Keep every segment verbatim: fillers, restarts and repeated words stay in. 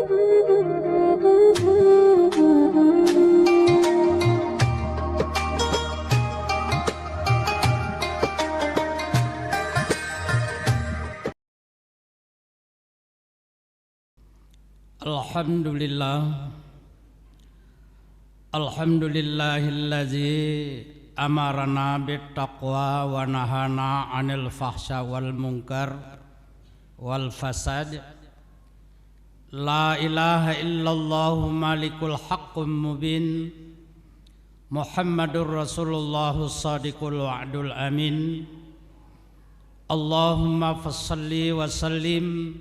Alhamdulillah. Alhamdulillahillazi amarana bit taqwa wa nahana 'anil fahsya wal munkar wal fasad. La ilaha illallahu malikul haqqum mubin. Muhammadur Rasulullah shadiqul wa'dul amin. Allahumma fassalli wa sallim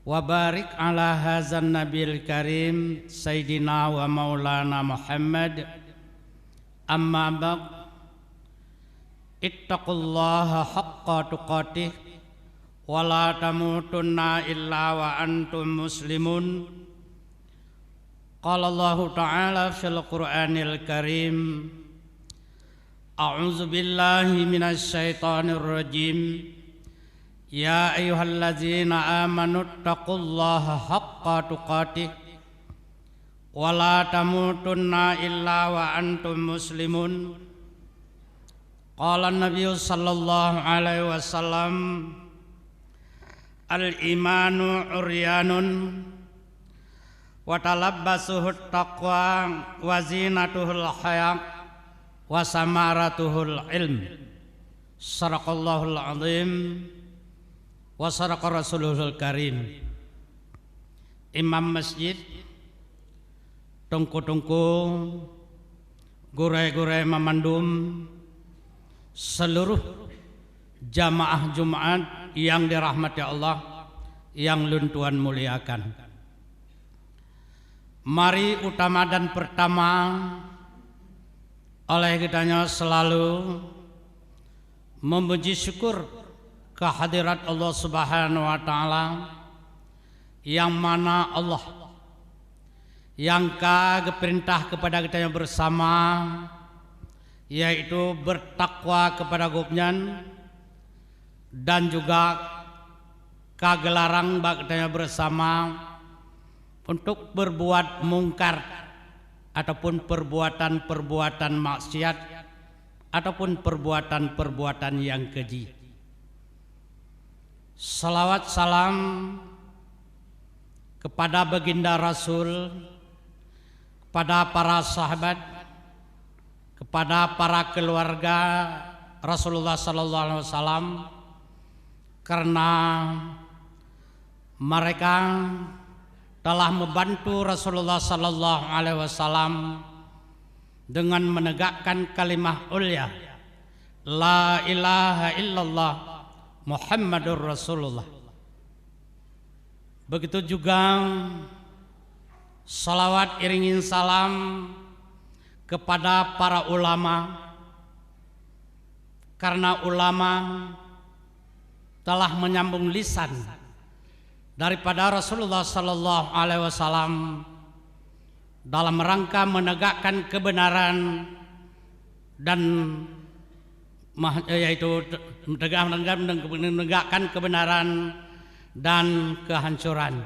wa barik ala hazan nabil karim sayyidina wa maulana Muhammad. Amma ba'd. Ittaqullaha haqqa tuqatih wa la tamutunna illa wa antum muslimun. Qala Allahu ta'ala fil Qur'anil Karim, a'udzu billahi minasy syaithanir rajim. Ya ayyuhallazina amanu taqullaha haqqa tuqatih wa la tamutunna illa wa antum muslimun. Qala Nabi sallallahu alaihi wasallam, al-imanu uryanun wa talabbasuhut taqwa wa zinatuhul haya wa samaratuhul ilm. Sadaqallahul azim wa sadaqa rasuluhul karim. Imam masjid, teungku-teungku, gurée-gurée mamandum, seluruh jamaah Jumat yang dirahmati Allah, yang lôn tuan muliakan. Mari utama dan pertama oleh geutanyoe selalu memuji syukur kehadirat Allah Subhanahu wa Ta'ala, yang mana Allah yang ka geupeurintah keupada geutanyoe bersama, yaitu bertakwa kepada Gobnyan, dan juga ka geularang bak geutanyoe bersama untuk berbuat mungkar ataupun perbuatan-perbuatan maksiat ataupun perbuatan-perbuatan yang keji. Salawat salam kepada Baginda Rasul, kepada para sahabat, kepada para keluarga Rasulullah sallallahu alaihi wasallam, karena mereka telah membantu Rasulullah sallallahu alaihi wasallam dengan menegakkan kalimah ulya, la ilaha illallah Muhammadur Rasulullah. Begitu juga salawat iringin salam kepada para ulama, karena ulama telah menyambung lisan daripada Rasulullah sallallahu alaihi wasallam dalam rangka menegakkan kebenaran dan mah-, yaitu te-, tegak-, menegakkan kebenaran dan kehancuran.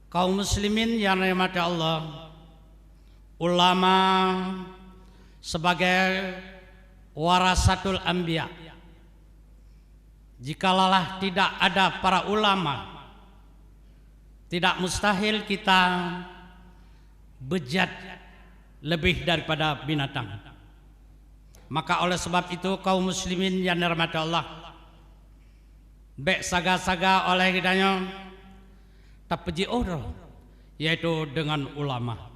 Kaum muslimin yang dirahmati Allah, ulama sebagai warasatul anbiya. Jikalau tidak ada para ulama, tidak mustahil kita bejat lebih daripada binatang. Maka oleh sebab itu, kaum muslimin yang dirahmati Allah, bék saga-saga oleh geutanyoe tapeujiôh droe, yaitu dengan ulama.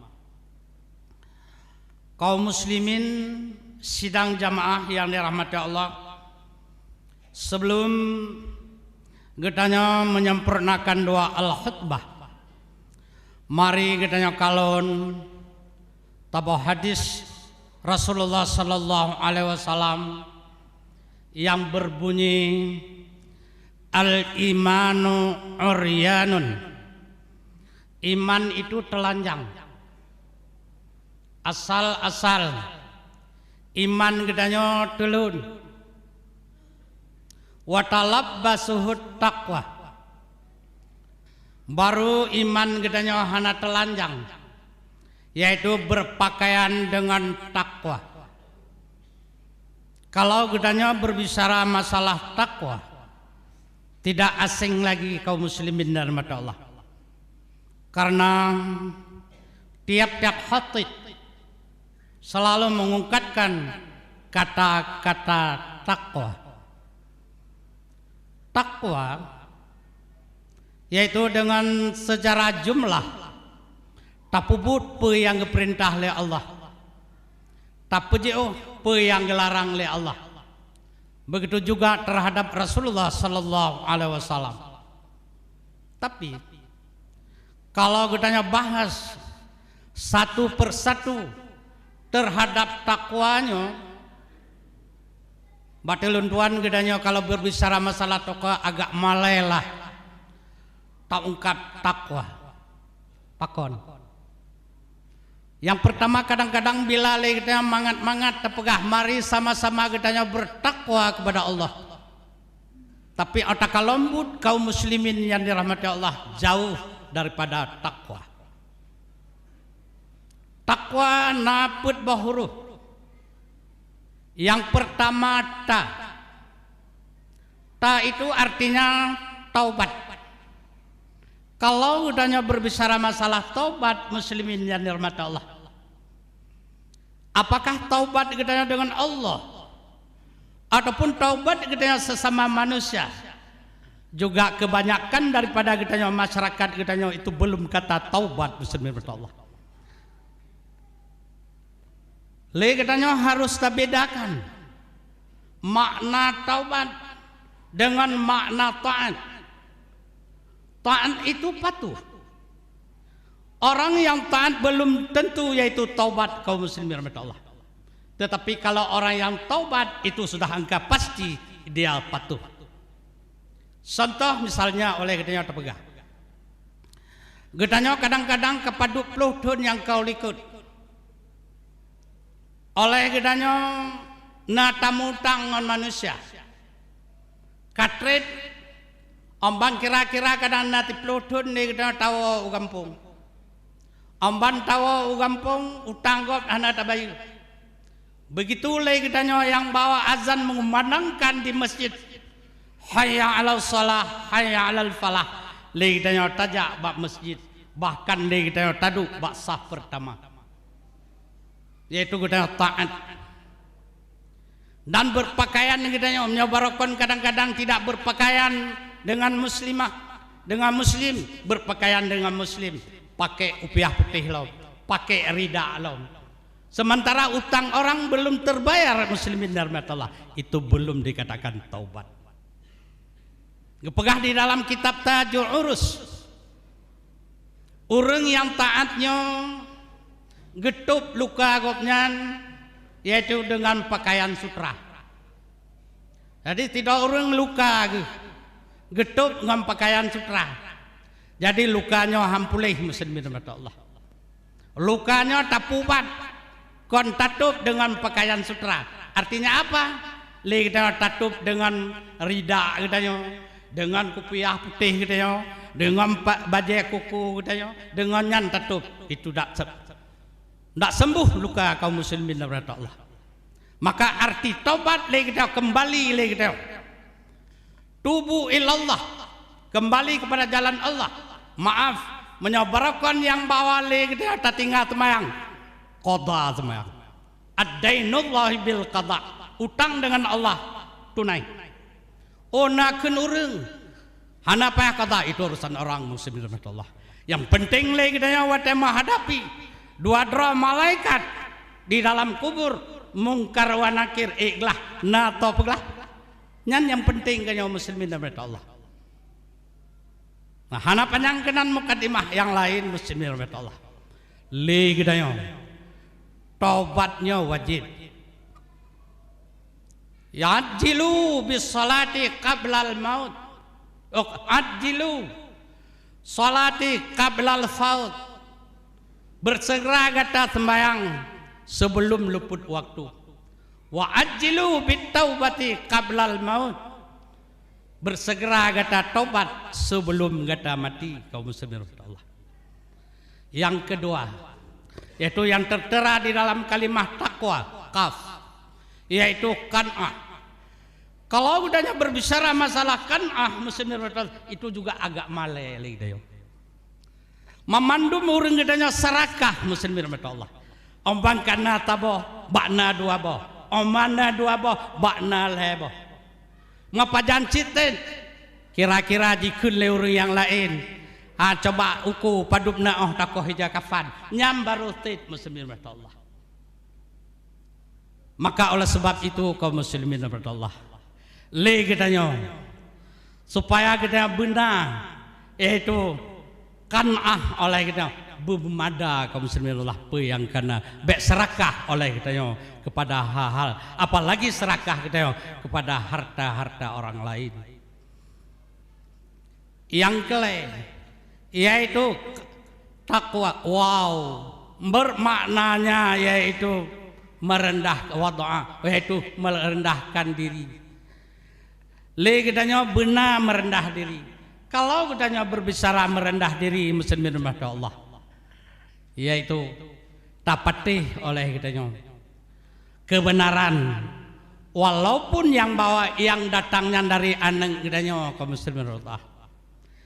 Kaum muslimin sidang jamaah yang dirahmati Allah, sebelum geutanyoe menyempurnakan doa al-khutbah, mari geutanyoe kalon taboh hadis Rasulullah sallallahu alaihi wasallam yang berbunyi, "Al-imanu uryanun." Iman itu telanjang. Asal-asal iman geutanyoe tulun. "Wa talabbasuhut taqwa." Baru iman geutanyoe hana teulanjang, yaitu berpakaian dengan takwa. Kalau geutanyoe berbicara masalah takwa, tidak asing lagi kaum muslimin dan rahmat Allah. Karena tiap-tiap khatib selalu mengungkapkan kata-kata takwa. Takwa, yaitu dengan secara jumlah, tapeubuet peue nyang geupeurintah lé Allah, tapeujiôh peue nyang geularang lé Allah. Begitu juga terhadap Rasulullah sallallahu alaihi wasallam. Tapi, kalau geutanyoe bahas satu persatu terhadap takwa nyoe, bak teulon tuan geutanyoe kalau berbicara masalah takwa agak malai lah taungkap takwa. Pakon? Yang pertama, kadang-kadang bila lé geutanyoe mangat-mangat tapeugah, "Mari sama-sama geutanyoe bertakwa kepada Allah." Tapi ata kalon buet kaum muslimin yang dirahmati Allah jauh daripada takwa. Takwa na peuet boh huruf. Yang pertama, ta. Ta itu artinya taubat. Kalau geutanyoe berbicara masalah taubat, muslimin yang dirahmati Allah, apakah taubat geutanyoe dengan Allah ataupun taubat geutanyoe sesama manusia? Juga kebanyakan daripada geutanyoe, masyarakat geutanyoe itu belum kata taubat, muslimin rahmat Allah. Lé geutanyoe harus tabedakan makna taubat dengan makna taat. Taat itu patuh. Orang yang taat belum tentu yaitu taubat, kaum muslimin rahmat Allah. Tetapi kalau orang yang taubat, itu sudah angka pasti dia patuh. Contoh misalnya, oleh geutanyoe tapeugah, geutanyoe kadang-kadang ka padub ploh thon nyang ka u likot. Oleh geutanyoe na tamutang ngon manusia. Ka trép, 'oh ban kira-kira kadang na siploh thon lé geutanyoe tawoe u gampông. 'Oh ban tawoe u gampông, utang gob hana tabayeue. Begitu lé geutanyoe nyang bawa azan mengumandangkan di masjid, "Hayya 'alas shalah, hayya 'alal falah." Lé geutanyoe tajak bak masjid, bahkan lé geutanyoe taduek bak saf pertama. Yaitu geutanyoe taat. Dan berpakaian geutanyoe, meunyoe barokon kadang-kadang tidak berpakaian dengan muslimah, dengan muslim, berpakaian dengan muslim, pakai kupiah putéh lom, pakai rida lom. Sementara utang orang belum terbayar, muslimin dan rahmat Allah, itu belum dikatakan taubat. Geupeugah di dalam kitab Tajul Urus, ureuëng nyang taát nyoe geutôb luka gobnyan, yaitu dengan pakaian sutra. Jadi, sidroe ureuëng luka geuh, geutôb ngon pakaian sutra. Jadi, luka nyoe han puléh, muslimin rahmat Allah. Luka nyoe tapeuubat, kon tatôb deungon pakaian sutra. Artinya apa? Lé geutanyoe tatôb deungon rida geutanyoe, deungon kupiah putéh geutanyoe, deungon pa-, bajée kuku geutanyoe, deungon nyan tatôb. Itu dak se-, dak sembuh luka kaum muslimin rahmat Allah. Maka arti tobat lé geutanyoe, kembali lé geutanyoe. Tubu ilallah, kembali kepada jalan Allah. Maaf, meunyoe barokon nyang bawa lé geutanyoe tatinggai seumayang, qadha seumayang. Ad-dainullahi bil qadha, utang dengan Allah tunai. Oh, na kheun ureuëng, hana payah qadha, itu urusan orang, muslimin rahmat Allah. Yang penting lé geutanyoe watée menghadapi dua droe malaikat di dalam kubur, Mungkar wa Nakir, ikhlas, na toh peuglah. Nyan nyang penting keu nyoe, muslimin rahmat Allah. Nah, hana panyang keunan mukadimah, nyang laén, muslimin rahmat Allah. Lé geutanyoe, tobat nyoe wajéb. Ajjilu bis salati qablal maut. Oh, ajjilu salati qablal faut. Bersegera gata sembahyang sebelum luput waktu. Wa ajjilu bit taubati qablal maut. Bersegera gata tobat sebelum gata mati, kaum muslimin rahmatullah. Yang kedua, yaitu yang tertera di dalam kalimah takwa, kaf, yaitu qanaah. Kalau geutanyoe berbicara masalah qanaah, muslimin rahmatullah, itu juga agak malée lé geutanyoe. Mamandum ureuëng geutanyoe serakah, muslimin rahmatullah. Óh ban ka na saboh, bak na dua boh. Óh ban na dua boh, bak na lhée boh. Meunyoe pajan cit, kira-kira jikheun lé ureuëng nyang laén, "Ha, coba uku padub na óh takoh ija kafan." Nyan barô cit, muslimin rahmatullah. Maka oleh sebab itu, kaum muslimin rahmatullah, lé geutanyoe, supaya geutanyoe beuna, yaitu qanaah oleh geutanyoe, beumada, kaum muslimin rahmatullah, peue nyang ka na, bék serakah oleh geutanyoe kepada hal-hal, apalagi serakah geutanyoe kepada harta-harta orang lain. Nyang keulhée, yaitu takwa. Wow, bermaknanya yaitu merendah, wadha'a, yaitu merendahkan diri. Lé geutanyoe beuna merendah diri. Kalau geutanyoe berbicara merendah diri, muslimin rahmatullah, yaitu tapatéh oleh geutanyoe kebenaran, walaupun nyang bahwa nyang datang nyan dari aneuëk geutanyoe, kaum muslimin rahmatullah.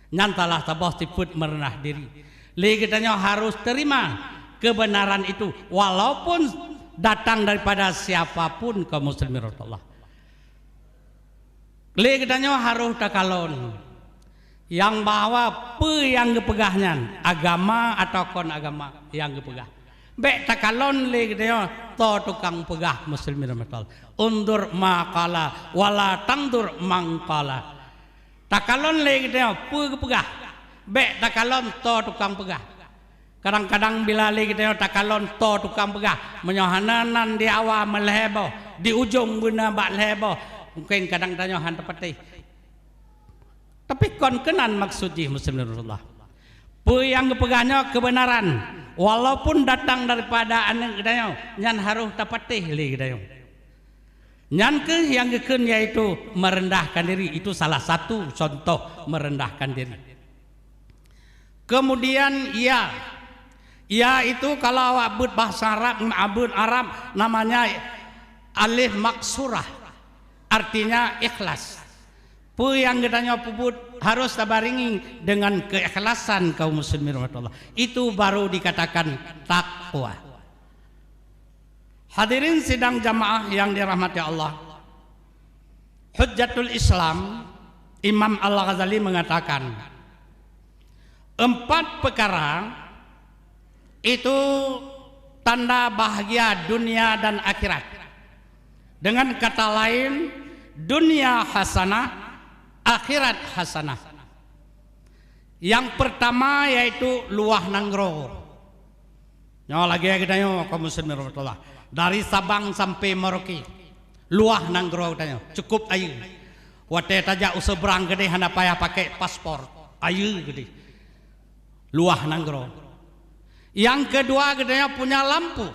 Nyan salah saboh sifeuet merendah diri. Lé geutanyoe harus terima kebenaran itu, walaupun datang daripada siapapun, kaum muslimin rahmatullah. Lé geutanyoe harôh takalon nyang bahwa peue nyang geupeugah nyan, agama atawa kon agama nyang geupeugah. Bék takalon lé geutanyoe soe tukang peugah, muslimin rahmatullah. Unzur ma qala, wala tanzur man qala. Takalon lé geutanyoe peue geupeugah, bék takalon soe tukang peugah. Kadang-kadang bila lé geutanyoe takalon soe tukang peugah, meunyoe hana nan di awa meulhée boh, di ujong beuna bak lhée boh, mungken kadang tanyoe han tapatéh. Tapi kon keunan maksud jih, muslimin rahmatullah. Peue nyang geupeugah nyoe keubeunaran, walaupun datang daripada aneuëk geutanyoe, nyan harôh tapatéh lé geutanyoe. Nyan kheueh nyang geukheun, yaitu merendahkan diri. Itu salah satu contoh merendahkan diri. Kemudian ya, ya itu kalau awak beuet bahasa Arab, beuet Arab namanya alif maksurah, artinya ikhlas. Peue nyang geutanyoe peubuet harus tabarengi dengan keikhlasan, kaum muslimin rahmatullah. Itu baru dikatakan takwa. Hadirin sidang jamaah yang dirahmati Allah, Hujjatul Islam, Imam Al-Ghazali mengatakan, empat perkara itu tanda bahagia dunia dan akhirat. Dengan kata lain, dunia hasanah, akhirat hasanah. Yang pertama yaitu luwah nanggroe. Nyoe lagée geutanyoe, kaum muslimin rahmatullah. Dari Sabang sampai Merauke, luwah nanggroe geutanyoe, cukup ayeue. Watée tajak u seberang keudeh hana payah pakai paspor, ayeue keudeh. Luwah nanggroe. Nyang keudua, geutanyoe punya lampu.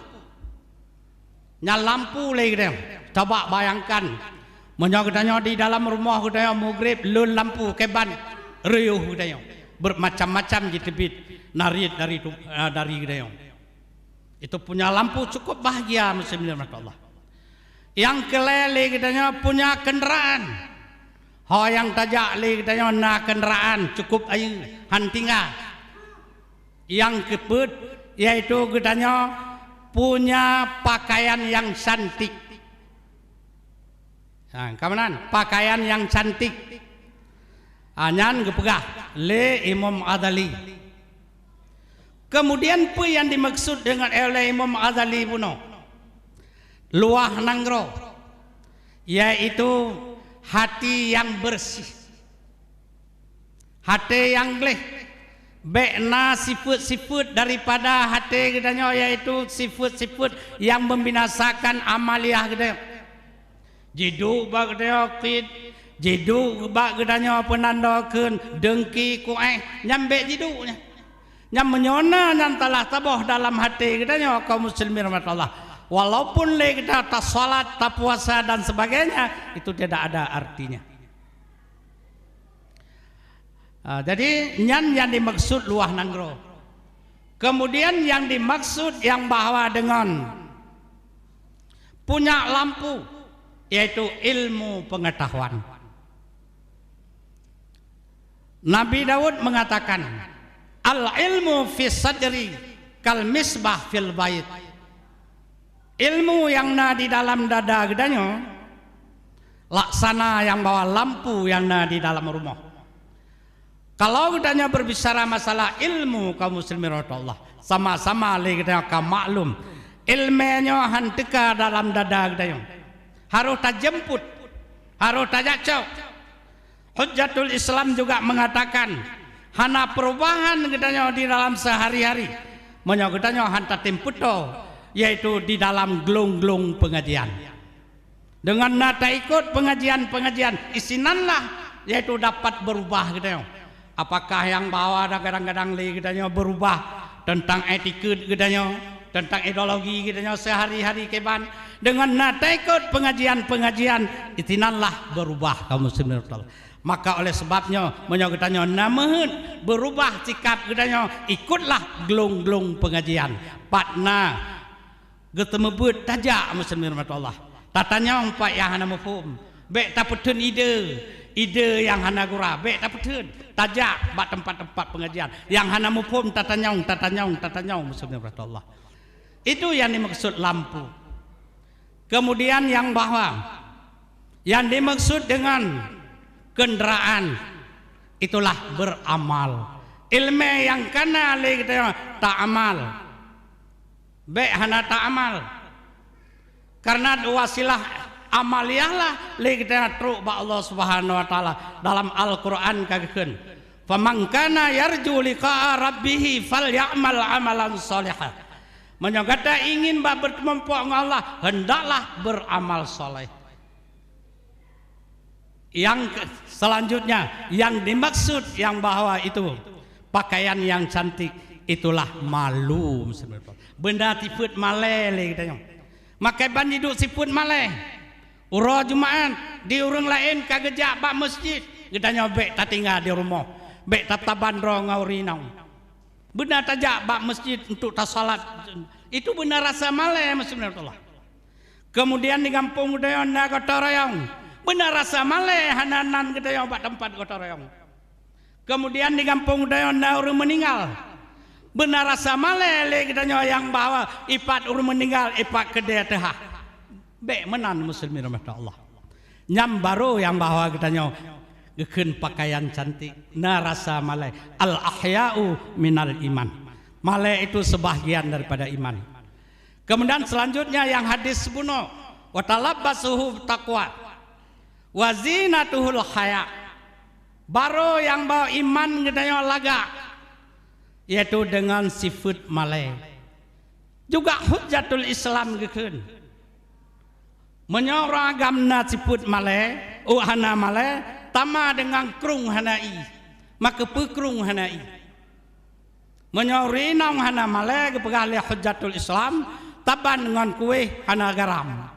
Nyan lampu lé geutanyoe. Coba bayangkan, meunyoe geutanyoe di dalam rumoh geutanyoe mugreb lôn lampu keban, riuh geutanyoe. Bermacam-macam jiteubiet, na riet dari tu, eh, dari geutanyoe. Itu punya lampu cukup bahagia, muslimin rahmatullah. Nyang keulhée lé geutanyoe punya kendaraan. Ho nyang tajak lé geutanyoe na kendaraan cukup ayeue, han tinggai. Nyang keupeuet, yaitu geutanyoe punya pakaian nyang cantik. Ha, ka meunan, pakaian nyang cantik. Ha, nyan geupeugah lé Imam Ghazali. Kemudian peue nyang dimaksud dengan oleh Imam Ghazali bunoe? Luwah nanggroe, yaitu hati yang bersih. Até nyang gleh, bék na sifeuet-sifeuet daripada até geutanyoe, yaitu sifeuet-sifeuet nyang membinasakan amaliah geutanyoe. Jiduek bak geutanyoe kheun, jiduek bak geutanyoe peunanda kheun, deungki, kuéh, nyan bék jiduek nyan. Nyan meunyoe na nyan salah saboh dalam até geutanyoe, kaum muslimin rahmatullah. Walaupun lé geutanyoe tasalat, tapuasa dan sebagainya, itu tidak ada artinya. Ah, jadi, nyan nyang dimaksud luwah nanggroe. Kemudian, nyang dimaksud nyang bahwa deungon punyak lampu, yaitu ilmu pengetahuan. Nabi Daud mengatakan, "Al-ilmu fis sadri kal misbah fil bait." Ilmu nyang na di dalam dada geutanyoe laksana nyang bahwa lampu nyang na di dalam rumoh. Kalau geutanyoe berbicara masalah ilmu, kaum muslimin rahmatullah, sama-sama lé geutanyoe ka maklum, ilmu nyoe han teuka dalam dada geutanyoe. Harôh tajeumput, harôh tajak cok. Hujjatul Islam juga mengatakan, hana perubahan geutanyoe di dalam sehari-hari meunyoe geutanyoe han tatem peutoe, yaitu di dalam glong-glong pengajian. Deungon na taikot pengajian-pengajian, isinanlah, yaitu dapat berubah geutanyoe. Apakah nyang bahwa kadang-kadang lé geutanyoe berubah tentang etiket geutanyoe, tentang ideologi geutanyoe sehari-hari kiban? Deungon na taikot pengajian-pengajian, isinanlah berubah, kaum muslimin rahmatullah. Maka oleh sebab nyoe, meunyoe geutanyoe na meuheuet berubah sikap geutanyoe, ikutlah glong-glong pengajian. Pat na geuteumeubuet tajak, muslimin rahmatullah. Tatanyong pat nyang hana muphom. Bék tapeutheun ide, ide nyang hana gura. Bék tapeutheun. Tajak bak teumpat-teumpat pengajian. Nyang hana muphom tatanyong, tatanyong, tatanyong, muslimin rahmatullah. Itu nyang dimaksud lampu. Kemudian nyang bahwa nyang dimaksud dengan kendaraan itulah beramal. Ilmu nyang kana lé geutanyoe ta'amal. Bék hana ta'amal. Karena wasilah amaliah lah lé geutanyoe trok bak Allah Subhanahu wa Taala. Dalam Al-Quran ka geukheun, "Faman kana yarju liqa'a rabbih falya'mal amalan shaliha." Meunyoe gata ingin bak bertemu ngon Allah, hendaklah beramal saleh. Yang ke-, selanjutnya, yang dimaksud yang bahwa itu pakaian yang cantik, itulah malu. Beuna sifeuet malée lé geutanyoe. Makai ban jiduek sifeuet malée. Uroe Jumat, di ureuëng laén ka geujak bak meuseujid, geutanyoe bék tatinggai di rumoh, bék tataban droe ngon ureuëng inong. Beuna tajak bak meuseujid untuk tasalat. Itu beuna rasa malée, muslimin rahmatullah. Kemudian di gampông geutanyoe na gotong royong. Beuna rasa malée hana nan geutanyoe bak teumpat gotong royong. Kemudian di gampông geutanyoe na ureuëng meuninggal. Beuna rasa malée lé geutanyoe nyang bahwa ipat ureuëng meuninggal ipat keudée teuhah. Bék meunan, muslimin rahmatullah. Nyang barô nyang bahwa geutanyoe geukheun pakaian cantik, na rasa malée. Al-hahya'u minal iman. Malée itu sebahagian daripada iman. Kemudian selanjutnya yang hadis bunoe, "Wa talabbasuhu taqwa, wa zinatuhul haya." Barô nyang bahwa iman geutanyoe lagak, yaitu dengan sifeuet malée. Juga Hujjatul Islam geukheun, meunyoe ureuëng agam na sifeuet malée, ôk hana malée, tama deungon krueng hana ié, maka peue krueng hana ié. Meunyoe ureuëng inong hana malée, geupeugah lé Hujjatul Islam, taban ngon kueh hana garam.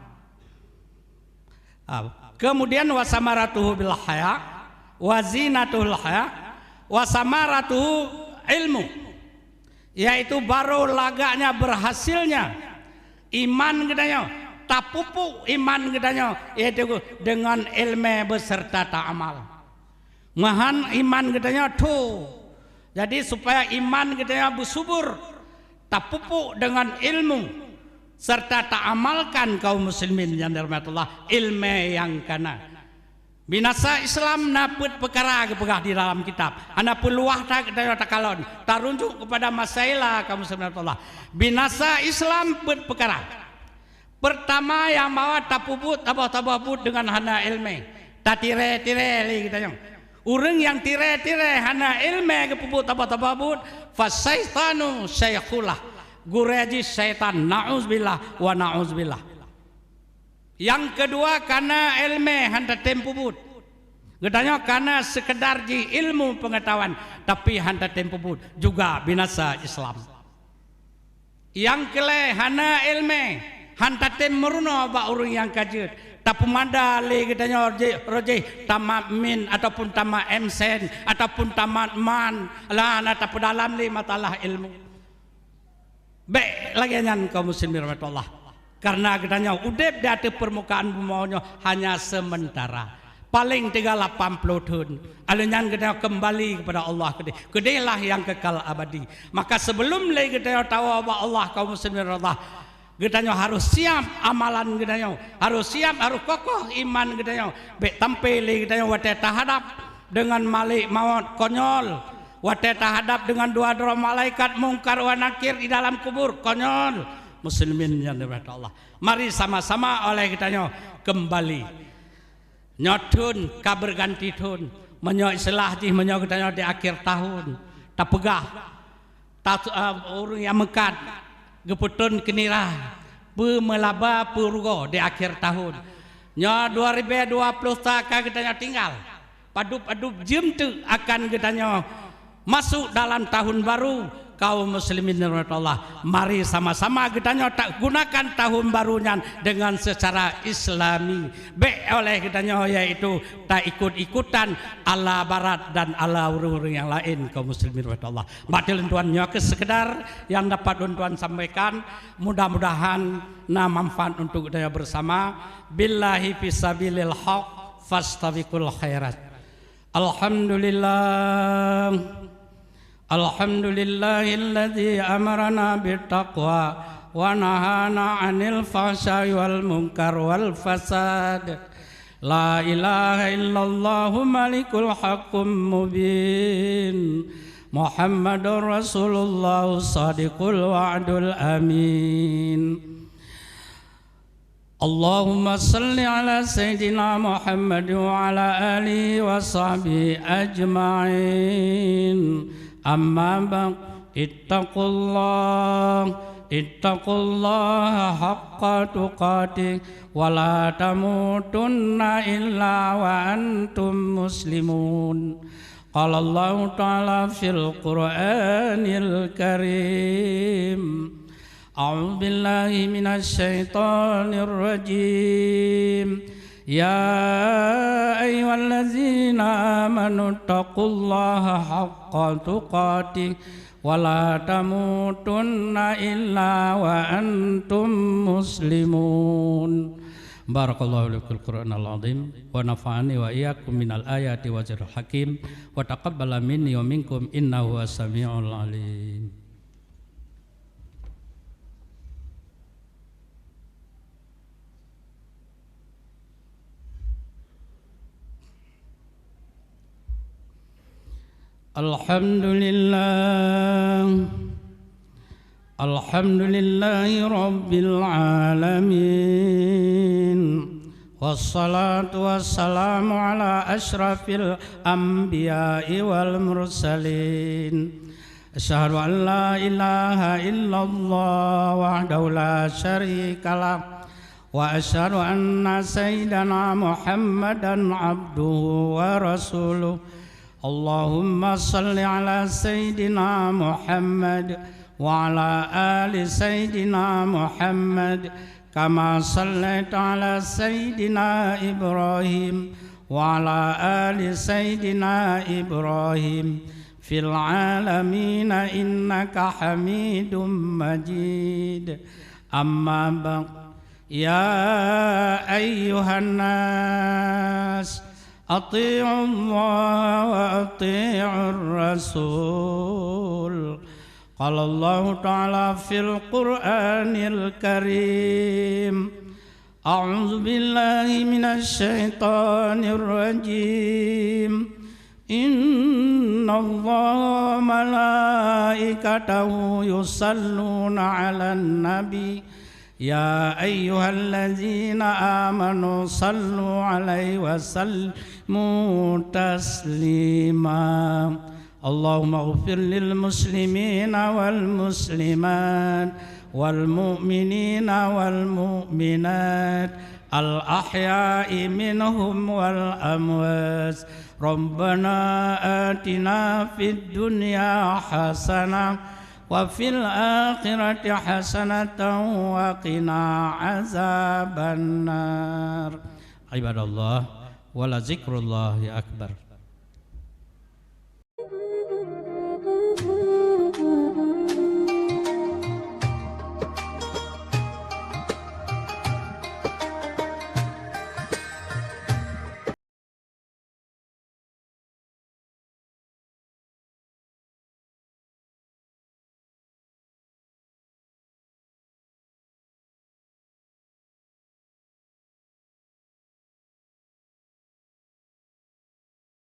Ah, kemudian, "Wa samaratuhu bil haya, wa zinatuhul haya, wa samaratuhu ilmu." Yaitu barô lagaknya, berhasilnya iman geutanyoe, tapupuk iman geutanyoe, yaitu dengan ilmu beserta ta'amal. Meuhan iman geutanyoe tho. Jadi, supaya iman geutanyoe beusubur, tapupuk deungon ilmu, serta taamalkan, kaum muslimin nyang dirahmati Allah, ilmu nyang kana. Binasa Islam na peuet peukara geupeugah di dalam kitab. Hana peuluah that geutanyoe takalon. Tarunjuk keupada masailah, kaum muslimin rahmatullah. Binasa Islam peuet peukara. Peurtama, nyang bahwa tapeubuet saboh-saboh buet deungon hana iéleumé, tatirée-tirée lé geutanyoe. Ureuëng nyang tirée-tirée hana iéleumé geupeubuet saboh-saboh buet, fasyaitanu syaikhulah, gurée jih syaitan, na'uzubillah wa na'uzubillah. Nyang keudua, kana iéleumé han tatem peubuet. Geutanyoe kana seukeudar jih ilmu peungeutahuan, tapi han tatem peubuet, juga binasa Islam. Nyang keulhée, hana iéleumé, han tatem meurunoe bak ureuëng nyang ka jeuet, Tapeumada lé geutanyoe roh jih, roh jih tamat min ataupun tamat M Sen ataupun tamat man, lah na tapeudalam lé masalah ilmu. Bék lagée nyan, kaum muslimin rahmatullah. Karena geutanyoe udeb di ateueh peurmukaan bumoe nyoe hanya sementara. Paleng teuga lapan ploh thon. Alheuh nyan geutanyoe keumbali keupada Allah keudeh. Keudehlah nyang kekal abadi. Maka, seubeulom lé geutanyoe tawoe bak Allah, kaum muslimin rahmatullah, geutanyoe harôh siab amalan geutanyoe, harôh siab, harôh kokoh iman geutanyoe. Bék sampai lé geutanyoe watée tahadab deungon Malik Mawöt, konyol, watée tahadab deungon dua droe malaikat Mungkar wa Nakir di dalam kubur, konyol. Muslimin nyang dirahmati Allah, mari sama-sama oleh geutanyoe keumbali. Nyoe thon ka beuganti thon. Meunyoe istilah jih, meunyoe geutanyoe di akhé tahon, tapeugah, ta-, eh, ureuëng nyang meukat geupeuthon keu nira, peumeulaba peurugoe di akhé tahon. Nyoe dua ribée dua ploh sa ka geutanyoe tinggai. Padub-padub jeuem teuk akan geutanyoe masuk dalam tahun baru, kaum muslimin rahmatullah. Mari sama-sama geutanyoe tagunakan tahun baru nyan dengan secara islami. Bék oleh geutanyoe, yaitu taikut-ikutan ala barat dan ala ureuëng-ureuëng nyang laén, kaum muslimin rahmatullah. Bak lôn tuan nyoe keuh seukeudar nyang dapat lôn tuan sampaikan. Mudah-mudahan na manfaat untuk geutanyoe bersama. Billahi fi sabilil haq, fastabiqul khairat. Alhamdulillah. Alhamdulillahilladzi amarana bittaqwa wa nahana 'anil fahsya'i wal munkar wal fasad. La ilaha illallahu malikul haqqum mubin. Muhammadur Rasulullah shadiqul wa'dul amin. Allahumma shalli 'ala sayyidina Muhammad wa 'ala alihi wa shahbihi ajma'in. Amma ba'd, ittaqullah, ittaqullaha haqqa tuqatih, wa la tamutunna illa wa antum muslimun. Qala Allahu ta'ala fil Qur'anil Karim, a'udzu billahi minasy syaithanir rajim. Ya ayyuhallazina amanu taqullaha haqqa tuqatih wa la tamutunna illa wa antum muslimun. Barakallahu li fil Qur'anil azim wa nafa'ani wa iyyakum minal ayati wa dzikril hakim wa taqabbala minni wa minkum innahu huwas samiul alim. Alhamdulillah. Alhamdulillahi rabbil alamin. Wassalatu wassalamu ala asyrafil anbiya'i wal mursalin. Asyhadu an la ilaha illallah wahdahu la syarikalah. Wa asyhadu anna sayyidana Muhammadan abduhu wa rasuluh. Allahumma shalli ala sayyidina Muhammad wa ala ali sayyidina Muhammad kama shallaita ala sayyidina Ibrahim wa ala ali sayyidina Ibrahim fil alamin innaka Hamidum Majid. Amma ba'd. Ya ayyuhan nas, ati'ullaha wa ati'ur rasul. Qala Allahu ta'ala fil Qur'anil Karim, a'udzu billahi minasy syaithanir rajim. Innallaha wa malaikatahu yusalluna 'alan nabi. Ya ayyuhallazina amanu sallu 'alaihi wa sallimu taslima. Allahumma ighfir lil muslimina wal muslimat wal mu'minina wal mu'minat al ahya'i minhum wal amwat. Rabbana atina fid dunya hasanah wa fil akhirati hasanatan wa qina azabannar. Ibadallah, wa la zikrullahi akbar.